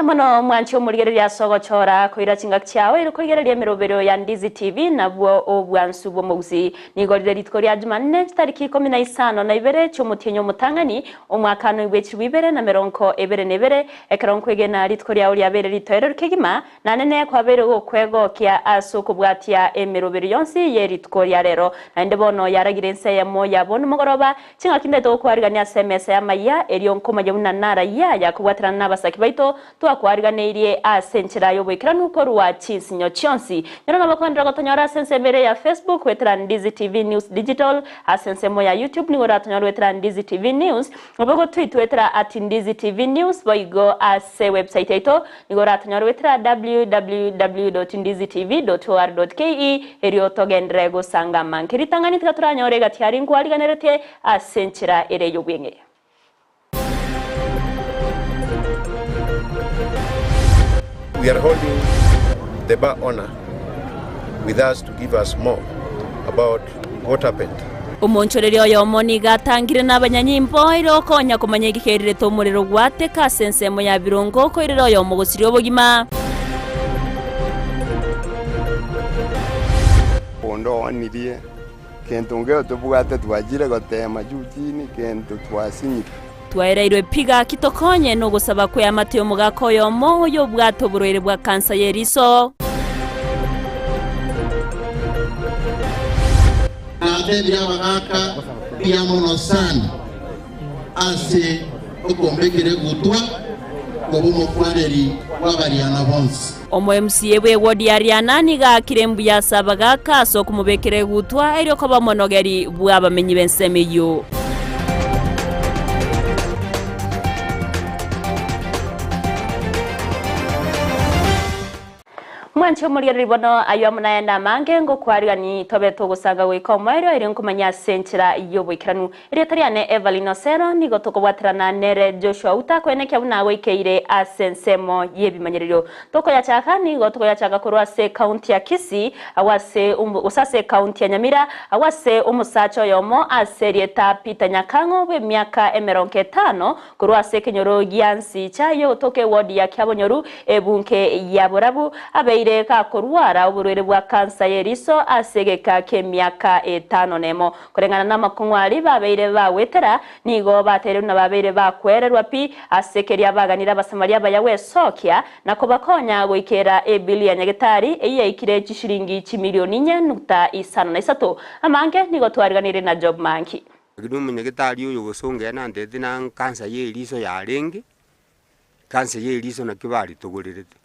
Mbuya mono mwanche omorigereria ase ogochora koira chingaki chiao ere korigereria emeroberio ya Ndizi TV nabwo obwansu bw'omogusii. Nigo rire rituko ria Jumanne chitariki ikomi na isano na ibere chi'omotienyi omotang'ani omwakano bwe 2022 ekero nkwegena rituko riao riabeire ritoereru kegima Nanene kwabeire gokwegokia ase okobwatia emeroberio yonsi ye rituko ria rero, naende bono yaragire ense eyemo ya bono mogoroba, chingaki ndaete gokwarigania ase emesa y'amayia, erio nkomanya buna narayia aya kobwaterana nabasaki baito, twakwariganeirie ase enchera y'oboikeranu korwa chinsinyo chionsi. Nyora nabo koenderera gotonyora ase ensemo ere ya Facebook goetera Ndizi TV News Digital, ase ensemo ya YouTube nigo oratonyore goetera Ndizi TV News, Obe gotwitwetera at Ndizi TV News boigo ase website yaito nigo oratonyore goetera www.ndizitv.or.ke erio togenderere gosanga amange. Ritang'ani tiga toranyore egati aria nkwariganeretie ase enchera ere y'obweng'e. We are holding the bar owner with us to give us more about what happened. Omoonchoreria oyomo nigo atangire nabanyanyimbo, ere okonya komanya egekerirete omorero gwateka ase ensemo ya birongo okoirera oyomo gosiria obogima. Onde oonirie kento nkeiyo tobwate twachire goteema juu chini kento twasinyire. Twaereirwe pi gaki tokonye nogosaba kweamate y'omogaka oyomo oyobwate oborwaire bwa kansa y'eriso. Natebirie abagaaka mbuya mono sana ase okombekera egutwa koba omokwaneri bw'Abariana bonsi. Omo MCA bw'ewodi ya Riana nigo aakire mbuya ase abagaaka ase okomobekera egutwa erio koba omonogeri bw'abamenyi b'ensemo eyio. Mwanche omorigereri bono ayio amo nayande amange, ngokwarigani tobe togosanga goika omoerio erio nkomanye ase enchera y'oboikeranu. Erieta riane Evelyn Osero, nigo tokobwaterana nere Joshua Uta koenekia buna agoikeire ase ensemo y'ebimanyererio. Tokoyachaka nigo tokoyachaka korwa ase ecounty ya Kisii agwo ase gose ase ecounty ya Nyamira agwo ase omosacha oyomo ase erieta Peter Nyakang'o bw'emiaka emerongo etano Korwa ase ekenyoro gia Nsicha y'ogotoka ewodi ya Kiabonyoru, ebunke ya Borabu, abeire gakorwara oborwaire bwa kansa y'eriso ase egeka ki'emiaka etano nemo. Koreng'ana namakong'u aria babeire bagwetera, nigo bateire buna babeire bakwererwa pi ase keria baganire Abasamaria abaya gwesokia na kobakonya goikera ebili ya nyagetari eyio yaikire chishilingi chimilioni inye nukta isano na isato. Amange nigo twariganirie na Job Manki. Lakini omonyagetari oyo gose ongea nantebete na cancer ya eriso yarenge, cancer ya eriso nakio baritogorerete.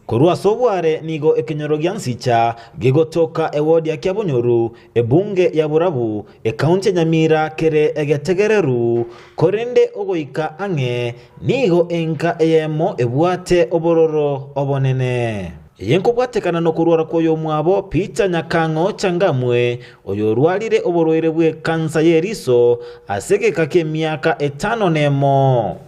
Korwa ase obware nigo ekenyoro gia Nsicha gegotoka ewodi ya Kiabonyoru, ebunge ya Borabu, ekaunti ya Nyamira kere egetegereru, korende ogoika ang'e nigo enka eyemo ebwate obororo obonene. Eye nkobwatekana nokorwara kw'oyomwabo Peter Nyakang'o Changamwe, oyorwarire oborwaire bw'ekansa y'eriso ase egeka ki'emiaka etano nemo.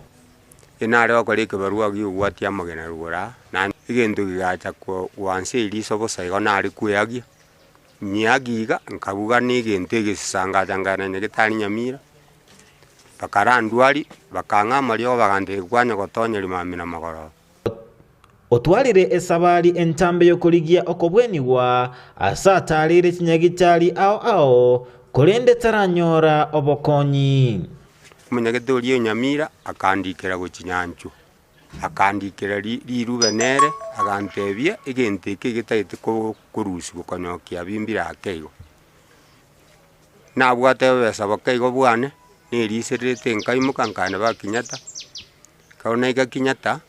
Inare gokora ekebarua gi'ogwatia amagena rogoro aa, na egento kegacha gwansa eriso bosa igo nare kweagia, nyeagie iga, nkabuga na egento egesisa ngacha nkaenda nyagetari nyamira, bakarandwaria, bakang'a amariogo bagantebia kwanya gotonyeria mambia na magoroba. Otwarire esabari entambe y'okorigia okobwenigwa ase ataareire chinyagitari ao ao, korende taranyora obokonyi. Omonyagete oria o Nyamira akandikera gochia Nyanchwa, akandikera rirube nere, agantebia egento eke getagete korusigwa konya kiabimbire ake igo. Nabwate obesa boke igo bwane, nerisererete nkaimoka nkaenda ba Kenyatta. Ekero naika Kenyatta,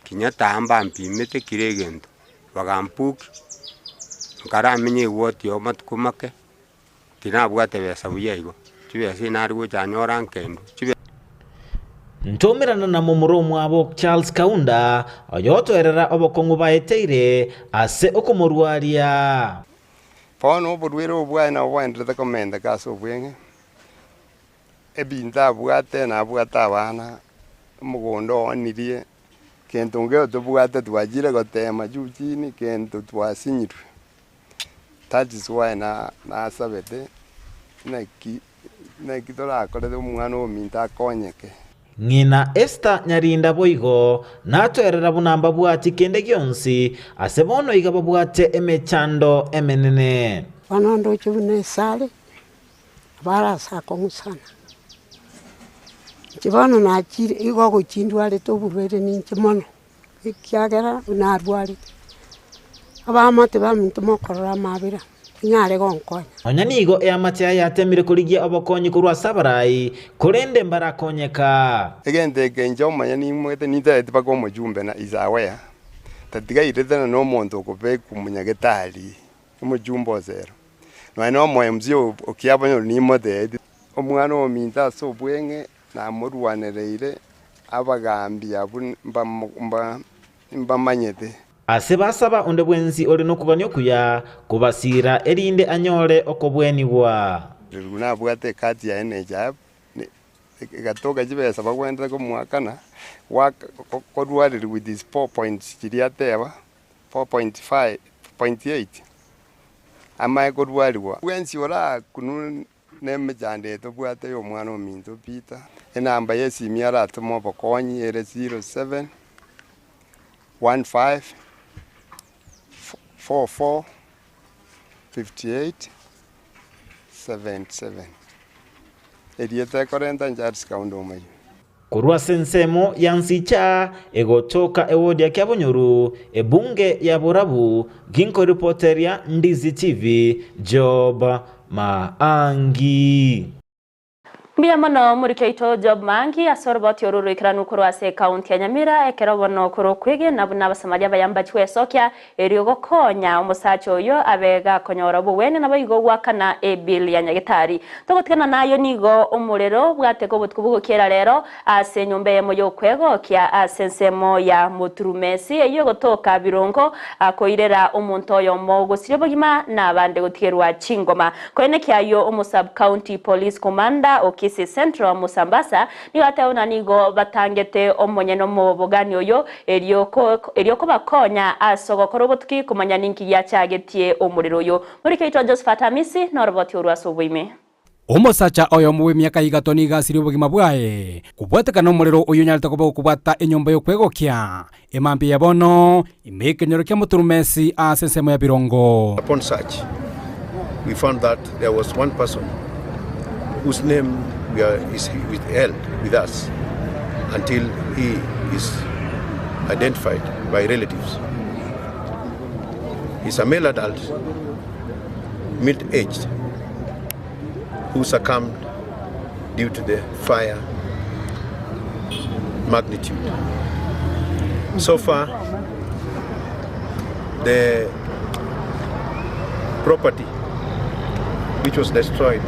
Kenyatta mbampimete kera egento, bagampukia, nkaramenya egoti oo matuko make, tinabwate besa buya igo, chibesa echi nare gocha nyora nkendwa chibe. Ntomerana na momura omwabo Charles Kaunda, oyotoerera obokong'u baeteire ase okomorwaria. Bono oborwaire obo bwaye nabo bwaenderete komenteka ase obweng'e. Ebinto abwate nabwate abana, omogondo oonirie, kento nkeiyo tobwate twachire gotema juu chini kento twasinyirwe. That is why na nasabete naki naki torakorere omwana ominto akonyeke. Ng'ina Esther Nyarinda boigo natoerera buna mbabwati kende gionsi ase bono iga babwate emechando emenene. Bono ndoche buna esare, nabo ase akong'u sana. Inche bono nachire igo ogochia ndwarete oborwaire ninche mono, ekiagera narwarete, abaamate baminto mokorora amabera, tinyare gonkonya. Nonya nigo eamate yaye yateemire korigia obokonyi korwa ase abarai, korende mbarakonyeka. Egento eke inche omonyene nimwete nintereti mpaka omochumbe na is aware, tatigairete na omonto okobekwa omonyagetari, omochumbe osero. Nonya na omo MC o Kiabonyoru nimotebie, omwana ominto ase obweng'e namorwanereire abagaambi abwo mbamo mba mbamanyete. Ase basaba onde bwensi ore nokogania okuya kobasiira, erinde anyore okobwenigwa. Rirorio nabwate ekati yaye na echahabu, egatoka chibesa bagwenerete komoakana, goaka korwarerwa with his 4 points chiria ateba, 4.5, 0.8, amaye korwarigwa. Bwensi orakunwe nemechando eye tobwate ya omwana ominto Peter, enamba ya esimi aratome obokonyi ere 07 15 44 58 77. Erieta ekorenta Charles Kaunda Omayio. Korwa ase ensemo ya Nsicha egotoka ewodi ya Kiabonyoru, ebunge ya Borabu, ginkoripoteria Ndizi TV, Job Maangi. Mbuya mono omoriki oito Job Maangi ase oroboti oru roikeranu korwa ase ekaunti ya Nyamira ekero bono korwa okwegena buna Abasamaria abayambi bachia gwesokia erio gokonya omosacha oyo abe gakonyora obogwenia naboigo goakana ebill ya nyagetari. Togotigana nayo nigo omorero bwateka obotuko bogokiera rero ase enyomba eyemo y'okwegokia ase ensemo ya Moturumesi eyio egotoka Birongo koirera omonto oyomo gosiria obogima na abande gotigerwa chingoma. Koenekia ayio omo Sub County Police Commander o Kisii Central Musa Mbasa nigo ateba buna nigo batangete omonyene omobogani oyo erio erio kobakonya ase ogokora obotuki komanya ninki giachagetie omorero oyo. Moriki oito Josephat Amisi noroboti orwo ase oboime. Omosacha oyomo bw'emiaka igato nigo asirie obogima bwaye, kobwatekana nomorero oyio onyarete koba okobwata enyomba y'okwegokia, emambia ya bono, ime y'ekenyoro kia Moturumesi ase ensemo ya Birongo. Upon search, we found that there was one person whose name we are, is withheld with us until he is identified by relatives. He's a male adult, mid-aged, who succumbed due to the fire magnitude. So far, the property which was destroyed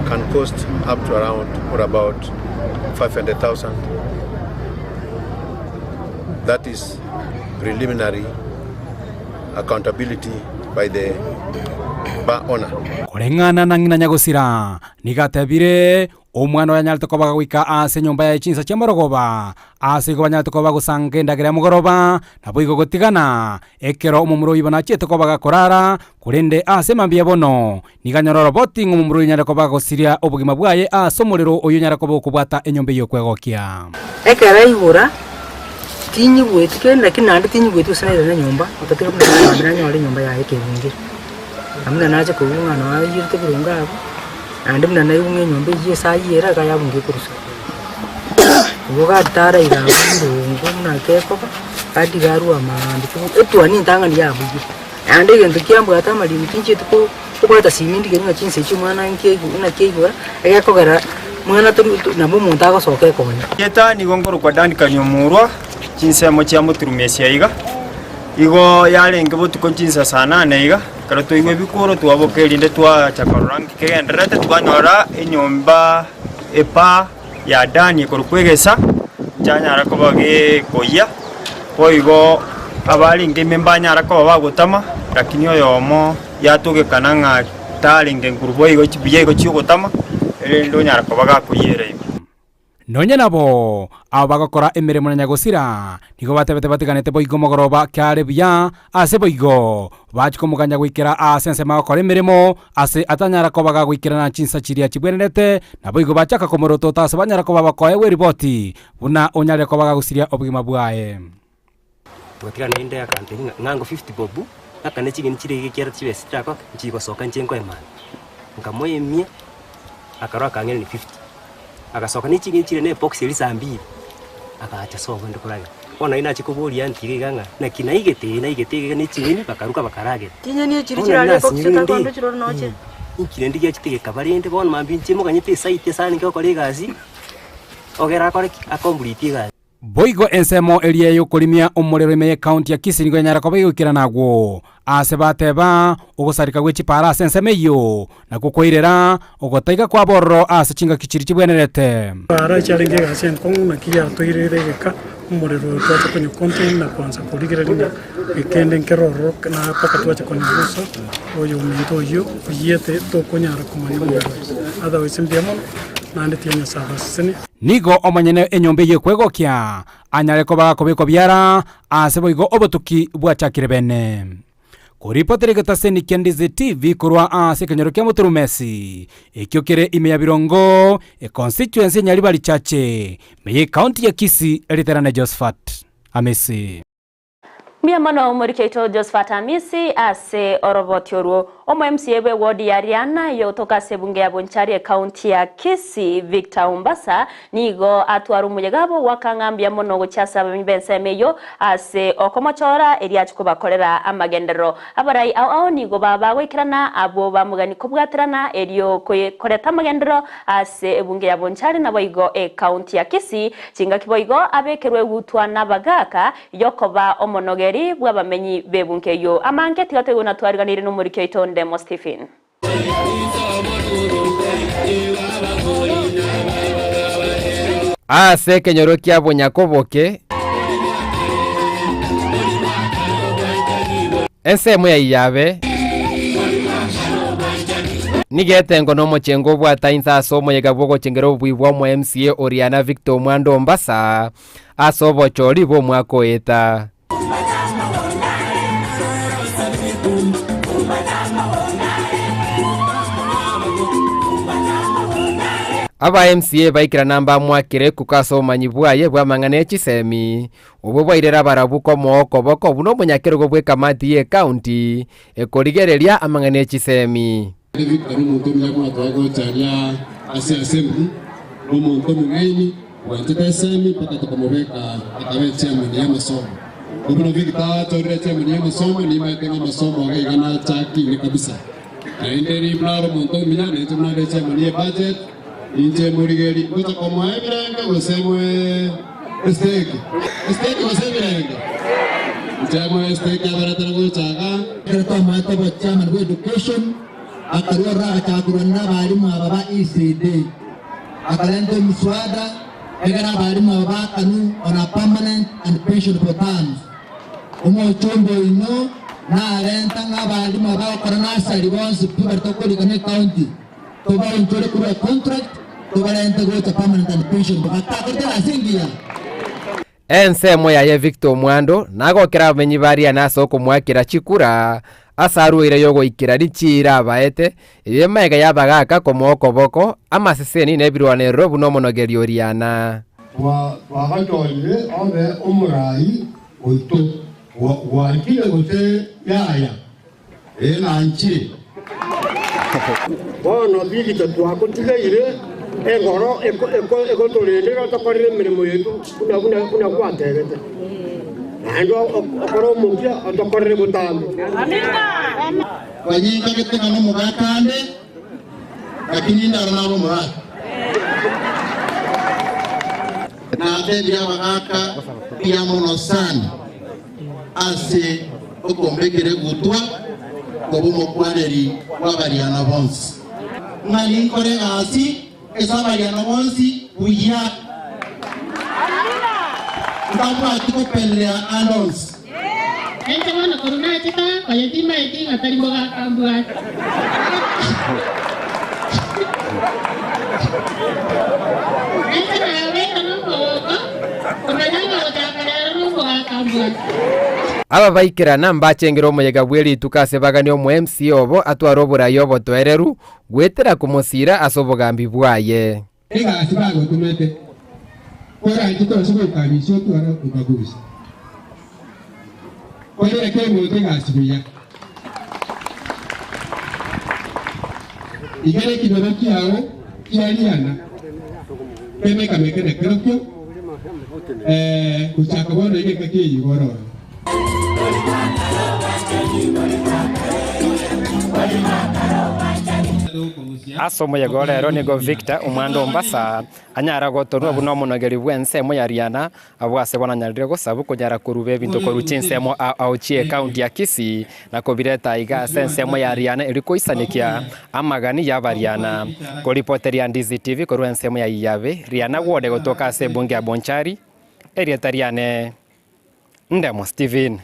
can cost up to around or about 500,000. That is preliminary accountability by the bar owner. Koreng'ana na ng'ina nyagosira, nigo atebire, Omwana oyo anyarete koba goika ase enyomba yaye chinsa chia morogoba, ase igo banyarete koba bagosanga endagera ya mogoroba, naboigo gotigana, ekero omomura oyio bono achiete koba gakorara, korende ase mambia ya bono, nigo anyore oroboti ng'a omomura oyio onyare koba gosiria obogima bwaye ase omorero oyio onyare koba okobwata enyomba eyio y'okwegokia. Ekero aigora, tinyigweti kende naki naende tinyigweti gose nairane nyomba, otatiga buna nagambire nanyore enyomba yaye ekebungire. Na buna nacha koigwa ng'a noo aiyerete boronge abwo, naende buna naigwa ng'a enyomba eyio ase ayiyera iga yabunga ekoruswa. Igo gataraire abwo birongo buna kekoba, gatiga arwe amaambia etuoni entang'ani yabugire. Naende egento kiambwate amarimo tinchieti ko kobwata simi ndigeri ng'a chinsa echio omwana nki naki aigora, egekogera mwana tori nabo omonto agosoka ekonya. Erieta nigo nkorokwa Duncan Omurwa, chinsemo chia Moturumesia iga. Igo yarenge botuko chinsa saa nane iga, ekero twaigwa ebikuro twaboka erinde twacha korora nki kegendererete, twanyora enyomba epaa ya Dani ekorokwa egesa, nchanyara koba gekoyia, boigo abarenge ime mbanyara koba bagotama, lakini oyomo yatogekana ng'a tarenge nguru boigo buya igo chi'ogotama, erinde onyara koba gakoyiera ime. Nonye nabo, abo bagokora emeremo na nyagosira nigo batebete batiganete boigo mogoroba kare buya, ase boigo bachia komoganya goikera aase ensemo agokora emeremo, ase atanyara koba gagoikerana chinsa chiria chibwenerete, naboigo bachaka komorotota ase banyara koba bakoegwa eriboti buna onyarire koba gagosiria obogima bwaye. Togatiga naende akantebia ng'a ng'ango 50 bob, ng'akane ching'eni chiria iga ekiagera chibesa chirakoke nchigosoka inche nkoemana. Nkamoemia, akarora akang'irania 50. Agasoka ne ching'eni chiria na ebox eria saa mbili, agacha sobo inde koragera. Bono naende nachia koboria aunty iga iga ng'a naki naigete ee naigete iga iga ne ching'eni bakaruka bakaragera. Chinyeni echi Bono chirare ebox nasinyirwe rende etakondo chirore noche. inki rende giachete gekaba rende bono mambia inche moganyete esite ase arenge gokora egasi, ogere akore ki? Acomplete egasi. Boigo ensemo eria y'okorimia omorero ime y'ecounty ya Kisii nigo enyare koba egoikerana agwo. Aase bateba, ogosareka gwe chipaara ase ensemo eyio nakwo kwairera ogotaiga kwabo ororo ase chingaki chiria chibwenerete. Chipaara chiarenge egasi enkong'u naki yatoirire egeka omorero oyo twacha konya contain na koansa korigereria ng'a ekende nkere ororo na mpaka twacha konyora uso oyo ominto oyio oyiete tokonyara komanya omorero oyo. Otherwise mbuya mono naende tiga Nyasaye abasesenie. Nigo omonyene enyomba eyio ekwegokia anyare koba gakobekwa biara, aase boigo obotuki bwachakire bene. Koripotera egetaseni kia Ndizi TV korwa aase ekenyoro kia Muturumesi, ekio kere ime ya Birongo, econstituency ya Nyaribari Chache, ime ye county ya Kisii, Riterane Josephat Amisi. Mbuya mono omoriki oito Josephat Amisi ase oroboti orwo. Omo MCA bwe ward ya Riana yogotoka ase ebunge ya Bonchari ecounty ya Kisii Victor Ombasa nigo atwara omoyega abo goaka ng'a mbuya mono gochia ase abamenyi b'ensemo eyio ase okomochora erio achie kobakorera amagenderero. Abarai ao ao nigo baba goikerana abwo bamogani kobwaterana erio koreta amagenderero Ase ebunge ya Bonchari naboigo ecounty ya Kisii, chingaki boigo abekerwe egutwa nabagaaka yokoba omonogeri bw'abamenyi b'ebunge eyio. Amange tiga toigwe buna twariganirie nomoriki oito Ndemo Stephen. Ase ekenyoro kia bonyakoboke, ensemo ya Iyabe, Nigo etengo na omochengo obwata inse ase omoyega bw'ogochengera obobui bwa omo MCA Oriana Victor Omwando Ombasa ase obochori bw'omwaka oeta. Aba MCA baikerana mbamwakere ekuko ase obomanyi bwaye bw'amang'ana e chisemi, obwo bwairera abarabwo komoa okoboko buna omonyakerogo bw'ekamati y'ecounty Ekorigereria amang'ana e chisemi. Victor nomonto omuya bwatoa gocha aria ase assembly, nomonto omong'aini bwanchete esemi mpaka tokamobeka akaba echairman y'amasomo. Ko buna Victor achorire chairman y'amasomo nimaete ng'a amasomo iga iga nachakire kabisa. Naende buna are omonto omuya nainche buna ande chairman ye budget ninche morigerie ngocha komoa ebirenge gose moe Esteki, esteki gose ebirenge, inche moe esteki abaretera gocha iga. Ekero twamoete obochairman bwa education, akarua ororo agachaka korwana na abalimu aba ba ECD. Akarenta emiswada egere abalimu aba baakanwe on a permanent and pensionable terms. Omochumba oino narenta ng'a abalimu aba bagokora nursery bonsi pi baria tokorika ne county, Tobaonchore korwa contract tobarente gocha permanent and pensionable batakorete egasi engiya. Ensemo yaye Victor Omwando nagokera abamenyi ba Riana ase okomoakera chikura ase arwaire yogoikera richiira abaete, eye magega y'abagaaka komoa okoboko, amaseseni na ebirwanerero buna omonogeri o Riana. Twagachorire obe omorai oito. Gwanchire gose yaya? Ee, nanchire. Bono Victor twagotigeire engoro egotorendera tokorere emeremo yaito buna gwatebete, naende okore omokia otokorere botambe. Banyingagete ng'a nomogaka ande, lakini indaro nabe omogaka. Natebirie abagaka mbuya mono sana ase okombekera egutwa koba omokwaneri bw'abariana bonsi. Ng'a ninkore egasi ase abariana bonsi buya, ntabwati gopenderea ande onsi. Inche bono korwa nachete aa, oye timaeti ng'a tari mogaka mbwate. Inche nabeire. Aba baikerana mbachengere omoyega bwe rituko ase bagani omo MC obo atware oborai obotoereru goetera komosiira ase obogambi bwaye. Egasi bagotomete, koranche tonsi goika abisi otware obagusi. Korera kemonto egasi buya. Igera ekenyoro kiao kia riana kemeka meke na kerokio, ee, gochaka bono iga engaki eye igo ororo. Ase omoyega o rero nigo Victor omwando o Mbasa anyara gotorwa buna omonogeri bw'ensemo ya Riana Abwo ase bono anyarire gosabu konyara koruba ebinto korwa chinsemo ao ao chi'ekaunti ya Kisii na kobireta aiga ase ensemo ya Riana erio koisanekia amagani y'Abariana. Koripoteria Ndizi TV korwa ensemo ya Iyabe, Riana Ward gotoka ase ebunge ya Bonchari, erieta riane Ndemo Stephen.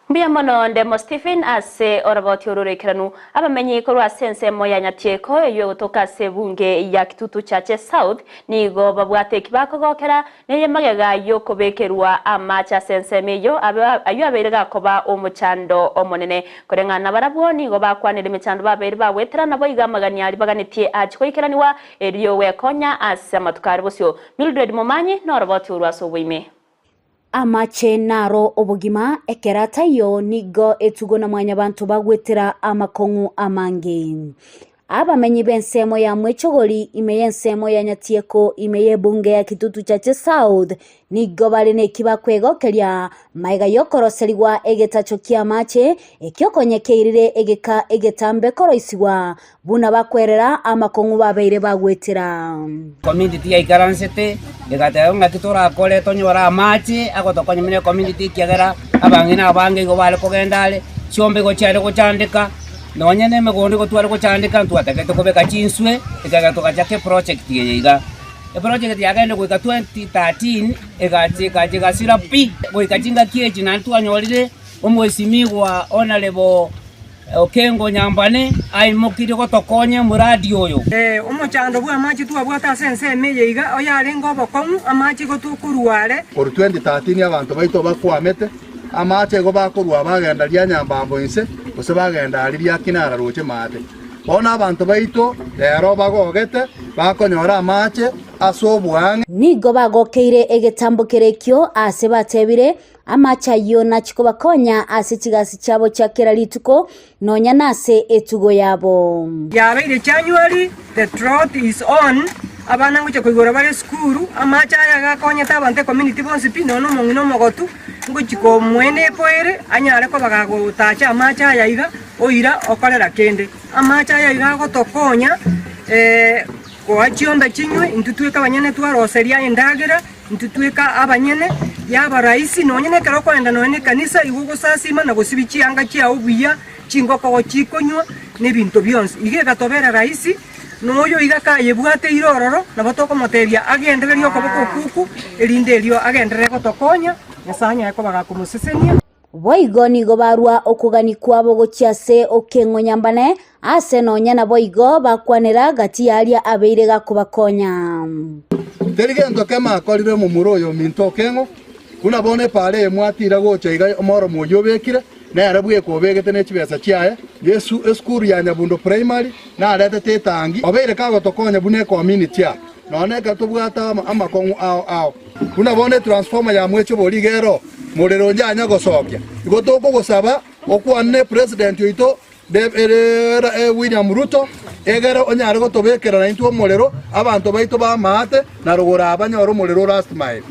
Mbuya mono Ndemo Stephen ase oroboti oro roikeranu. Abamenyi korwa ase ensemo ya Nyatieko eyio egotoka ase ebunge ya Kitutu Chache South nigo babwate eki bakogokera neye magega yokobekerwa amache ase ensemo eyio ayio abeire gakoba omochando omonene. Koreng'ana nabarabwo nigo bakwanire emechando babeire bagwetera naboigo amagani aria baganetie ache goikeranigwa erio gwekonya ase amatuko are bosio. Mildred Momanyi noroboti orwo ase oboime. Amache naro obogima, ekero ataiyo nigo etugo na mwanyabanto bagwetera amakong'u amange. Abamenyi b'ensemo ya Mwechogori ime y'ensemo ya Nyatieko ime y'ebunge ya Kitutu Chache South nigo bare neki bakwegokeria magega y'okoroserigwa egetacho ki'amache ekio konya keirire egeka egetambe koroisigwa buna bakwerera amakong'u babeire bagwetera. Community yaikaransete egateba ng'aki torakore tonyore amache agotokonya buna ecommunity ekiagera abang'ina abange igo bare kogenda are, chiombe igo chiare gochandeka, nonye na emegondo igo tware gochandeka ntwatagete kobeka chinswe ekiagera togachaka eproject eye iga. Eproject yagenda goika 2013 egacha egacha egasira pi, goika chingaki echi naende twanyorire omwesimigwa Honourable. Okengo nyambane aimokirie gotokonya omoradi oyo. Omochando bw'amache twabwate ase ensemo eye iga, oyarenge obokong'u, amache igo tokorua are. Korwa 2013 abanto baito bakwamete, amache igo bakorua bagenda ria Nyambambo inse, gose bagenda aria ria Kinara roche maate. Bono abanto baito rero bagogete, bakonyora amache ase oboang'e. Nigo bagokeire egetambo kerekio aase batebire, Amache ayio nachie kobakonya ase chigasi chiabo chia kera rituko, nonya nase etugo yabo. Yabeire January, the drought is on, abana ngochia koigora bare esukuru, amache aya gakonyete abanto ecommunity bonsi pi, nonya omong'ina omogotu, ngochia komoena epoere, anyare koba gagotacha amache aya iga, oira okorera kende. Amache aya iga agotokonya koa chiombe chinywe, intwe tweka abanyene twaroseria endagera. Intwe tweka abanyene y'abaraisi, nonya nekero okoenda nonya nekanisa, igo ogosasima na gosibia chianga chiao buya, chingoko chikonywa, na ebinto bionsi. Igo egatobera raisi, na oyo iga kayebwateire ororo, nabo tokomotebia agendererie okoboko okuku, erinde erio agenderere gotokonya, Nyasae anyare koba gakomosesenia. Boigo nigo barua okogania kwabo gochia ase okeng'onyambane, aase nonya naboigo bakwanera gati y'aria abeire gakobakonya. Teri gento kemo akorire omomura oyo ominto okeng'o, buna bono epaara eye mwatiira gocha iga omoromo oyio obekire, nere bweka obegete ne chibesa chiaye. Yesu esukuru ya Nyabundo Primary naretete etangi, obeire kagotokonya buna ecommunity aa, nonya ekero tobwate amakong'u ao ao. Buna bono etransformer ya Mwechobori iga ero, morero onye anya gosokia. Igo tokogosaba okwane ne president oito William Ruto egere onyare gotobekera naintwe omorero abanto baito ba maate na rogoro aa banyore omorero o last mile.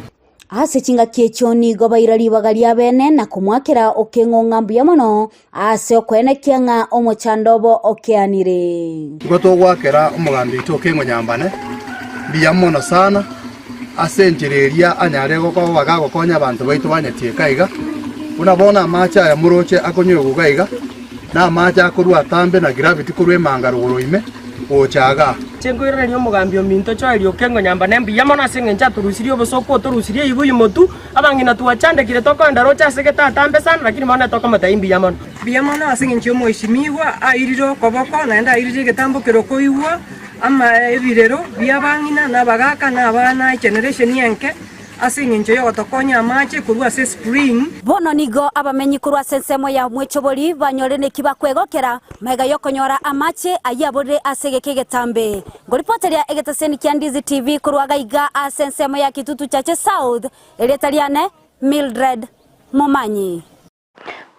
Ase chingaki echio nigo baira ribaga ri'abeene na komoakera okeng'o ng'a mbuya mono ase okoenekia ng'a omochando obo okeanire. Igo togoakera omogambi oito okeng'o nyambane mbuya mono sana ase enchera eria anyare gokoba gagokonya abanto baito ba Nyatieka iga, buna bono amache aya moroche akonywegwa iga iga, na amache akorwa atambe na gravity korwa emanga rogoro ime gocha igaa. Inche nkoiraneria omogambi ominto Joel Okengo Nyambane mbuya mono ase engencho atorusirie obosooku otorusirie eibuyu motwe, abang'ina twachandekire tokoenda roche ase gete atambe sana lakini bono tokomotebia mbuya mono. Mbuya mono ase engencho y'omoesimigwa airire okoboko naende airire egetambo kere okoigwa ama ebirero bi'abang'ina na abagaaka na abana egeneration enke. ase eng'encho y'ogotokonya amache korwa ase espring. Bono nigo abamenyi korwa ase ensemo ya mwechobori banyorire neki bakwegokera magega y'okonyora amache ayio aborire ase egeka egetambe. Nkoripoteria egeteseni kia Ndizi TV korwa gaiga ase ensemo ya Kitutu Chache South, erieta riane Mildred Momanyi.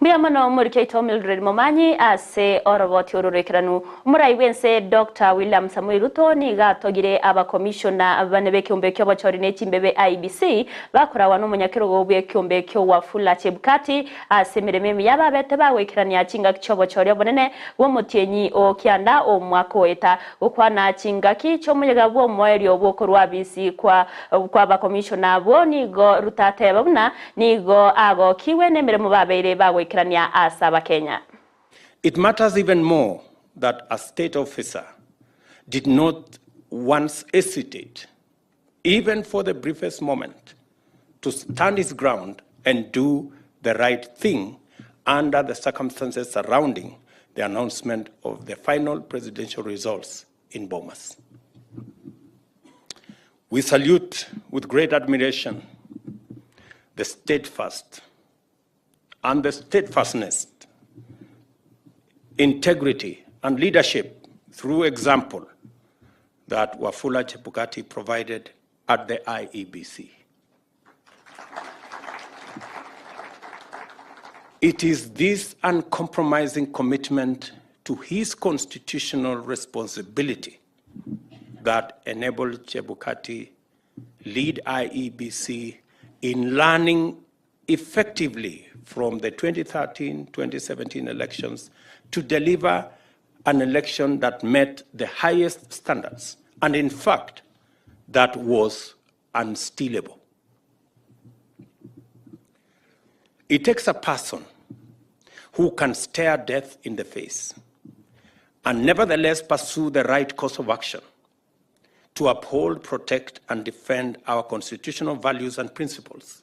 Mbuya mono omoriki oito Mildred Momanyi ase oroboti oro roikeranu. Omorai bw'ense Doctor William Samoei Ruto nigo atogire abakomishona bane b'ekeombe ki'obochori ne chimbebe IEBC bakoragwa nomonyakerogo bw'ekeombe ekio Wafula Chebukati ase emeremo emiya babete bagoikerania chingaki chi'obochori obonene bw'omotienyi o kianda omwaka oeta gokwana chingaki chi'omoyega bw'omoerio bw'okorwa abisi kwa kw'abakomishona abwo nigo Ruto ateba buna Nigo agokigwe nemeremo babeire bagoikerania ase Abakenya. It matters even more that a state officer did not once hesitate, even for the briefest moment, to stand his ground and do the right thing under the circumstances surrounding the announcement of the final presidential results in Bomas. We salute with great admiration the steadfast and the steadfastness, integrity, and leadership through example that Wafula Chebukati provided at the IEBC. It is this uncompromising commitment to his constitutional responsibility that enabled Chebukati lead IEBC in learning effectively from the 2013-2017 elections to deliver an election that met the highest standards and in fact that was unstealable. It takes a person who can stare death in the face and nevertheless pursue the right course of action to uphold, protect, and defend our constitutional values and principles,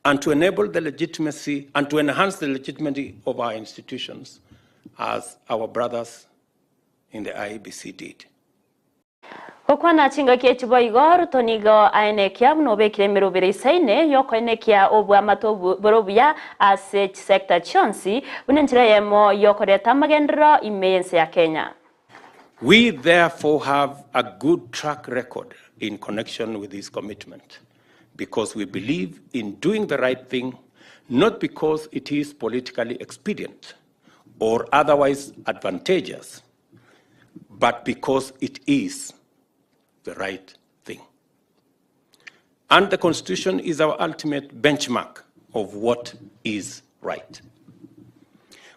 and to enable the legitimacy and to enhance the legitimacy of our institutions as our brothers in the IEBC did. Gokwana chingaki echi boigo, Ruto nigo aenekia buna obekire emerobero isaine y'okoenekia oboamate bore obuya ase chisector chionsi buna enchera eyemo y'okoreta amagenderero ime y'ense ya Kenya. We therefore have a good track record in connection with this commitment because we believe in doing the right thing not because it is politically expedient or otherwise advantageous, but because it is the right thing. And the Constitution is our ultimate benchmark of what is right.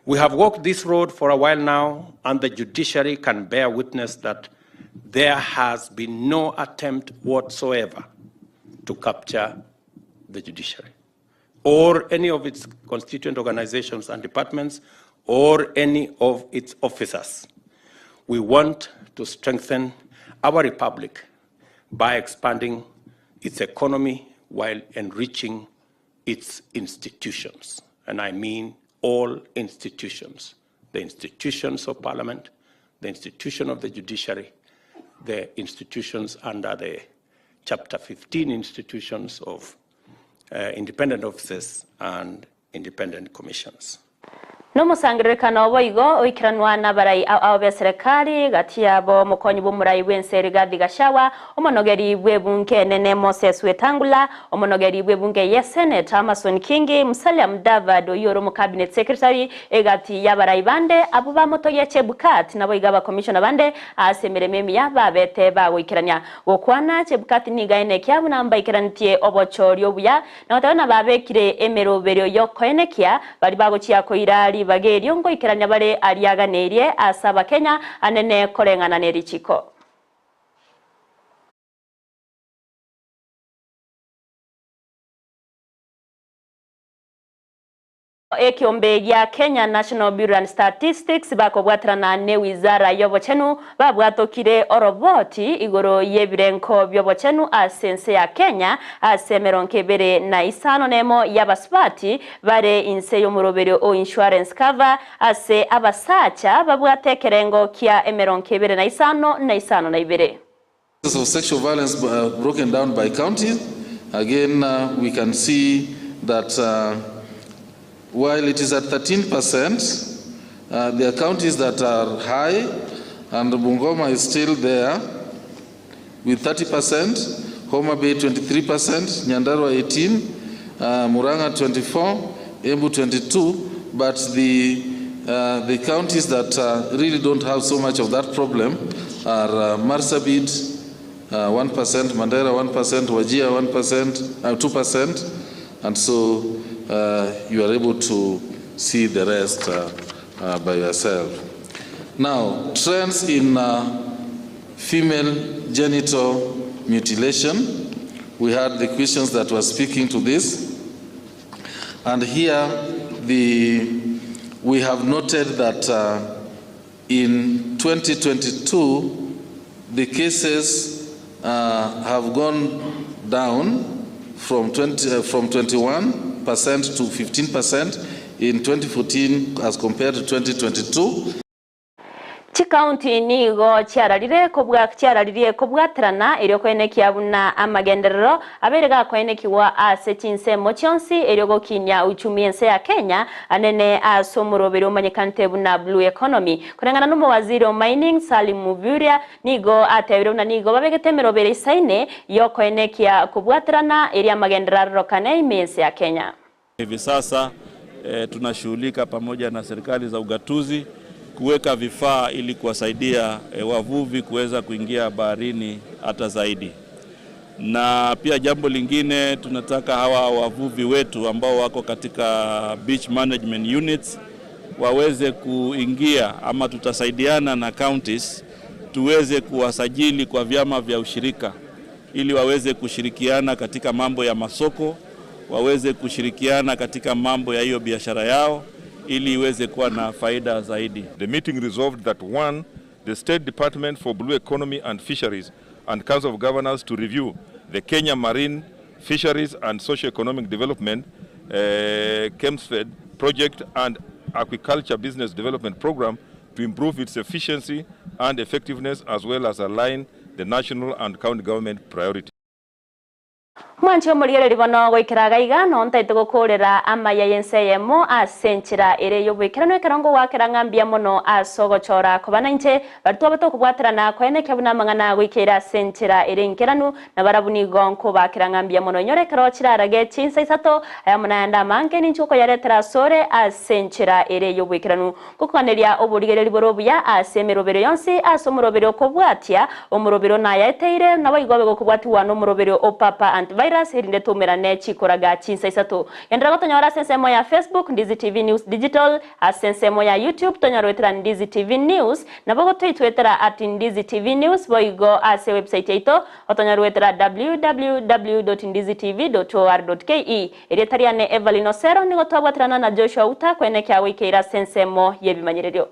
We have walked this road for a while now, and the judiciary can bear witness that there has been no attempt whatsoever to capture the judiciary or any of its constituent organizations and departments or any of its officers. We want to strengthen our republic by expanding its economy while enriching its institutions. And I mean all institutions the institutions of parliament, the institution of the judiciary, the institutions under the Chapter 15 institutions of uh, independent offices and independent commissions. Nomosangererekano boigo oikeranwa nabarai ao ao b'eserekari, gati yabo omokonyi bw'omorai bw'ense Rigathi Gachagua, omonogeri bw'ebunge enene Moses Wetangula, omonogeri bw'ebunge ye Senate Amason Kingi, Musalia Mudavadi oyio ore omocabinet secretary, egati y'abarai bande abwo bamotogia Chebukati naboigo abakomishona bande ase emeremo emiya babete bagoikerania. Gokwana Chebukati nigo aenekia buna mbaikeranetie obochori obuya Na goteba nababekire emeroberio y'okoenekia baria bagochia koira ribaga erio ngoikerania bare aria aganeirie ase Abakenya anene koreng'ana ne richiko. Ekeombe gia Kenya National Bureau and Statistics bakobwaterana ne wizara y'obochenu babwatokire oroboti igoro y'ebirenko bi'obochenu ase ense ya Kenya ase emerongo ebere na isano nemo y'abasubati bare inse y'omoroberio o insurance cover ase abasacha babwate ekerengo kia emerongo ebere na isano na isano na ibere. Cases of sexual violence uh, broken down by county. Again, we can see that while it is at 13%, there are counties that are high, and Bungoma is still there with 30%, Homa Bay 23%, Nyandarua 18, Murang'a 24, Embu 22, but the counties that really don't have so much of that problem are Marsabit, 1%, Mandera 1%, Wajir 1%, 2%, and so you are able to see the rest by yourself. Now, trends in female genital mutilation. We had the questions that were speaking to this. And here we have noted that in 2022, the cases have gone down from 21% to 15% in 2014 as compared to 2022. Chikaunti nigo chiararire kobwa chiararirie kobwaterana erio koenekia buna amagenderero abere gakoenekiwa ase chinsemo chionsi erio gokinya uchumi ense ya Kenya anene ase omoroberi omanyekante buna blue economy. Koreng'ana na omowaziri o mining Salim Mvurya nigo atebire buna nigo babegete emeroberi isaine yokoenekia kobwaterana erio amagenderero arorokane ime ense ya Kenya. Hivi sasa tunashughulika pamoja na serikali za ugatuzi kuweka vifaa ili kuwasaidia wavuvi kuweza kuingia baharini hata zaidi. Na pia jambo lingine, tunataka hawa wavuvi wetu ambao wako katika beach management units waweze kuingia, ama tutasaidiana na counties tuweze kuwasajili kwa vyama vya ushirika ili waweze kushirikiana katika mambo ya masoko, waweze kushirikiana katika mambo ya hiyo biashara yao ili iweze kuwa na faida zaidi. The meeting resolved that one, the State Department for Blue Economy and Fisheries and Council of Governors to review the Kenya Marine Fisheries and Socio-Economic Development KEMFSED project and Aquaculture Business Development Program to improve its efficiency and effectiveness, as well as align the national and county government priorities. Mwanchi omorigereri bono goikera gaiga no ntaite gokorera amaya yense eyemo ase enchera ere yoboikeranu ekero ngowakera ng'ambia mono ase ogochora koba nainche bari twaba tokobwaterana koenekia buna amang'ana goikeire ase enchera ere enkeranu na barabwo nigo nkobakera ng'ambia mono inyore ekero chirarage chinsa isato aya monayande amange ninche okoyaretera asore ase enchera ere yoboikeranu gokoganeria oborigereri bore obuya ase emerobero yonsi ase omorobero okobwatia omorobero nayaeteire nabo igo abe gokobwatiwa na omorobero o papa antivirus erinde tumerane chikoraga chinsa isato endera gotonyora ase ensemo ya Facebook Ndizi TV News Digital, ase ensemo ya YouTube tonyora wetera Ndizi TV News, nabo gotoitwetera at Ndizi TV News, boigo ase website yaito otonyora wetera www.ndizitv.or.ke. Erieta riane Evelyn Osero nigo twabwaterana na Joshua Uta kwenekia goikeira ase ensemo y'ebimanyererio.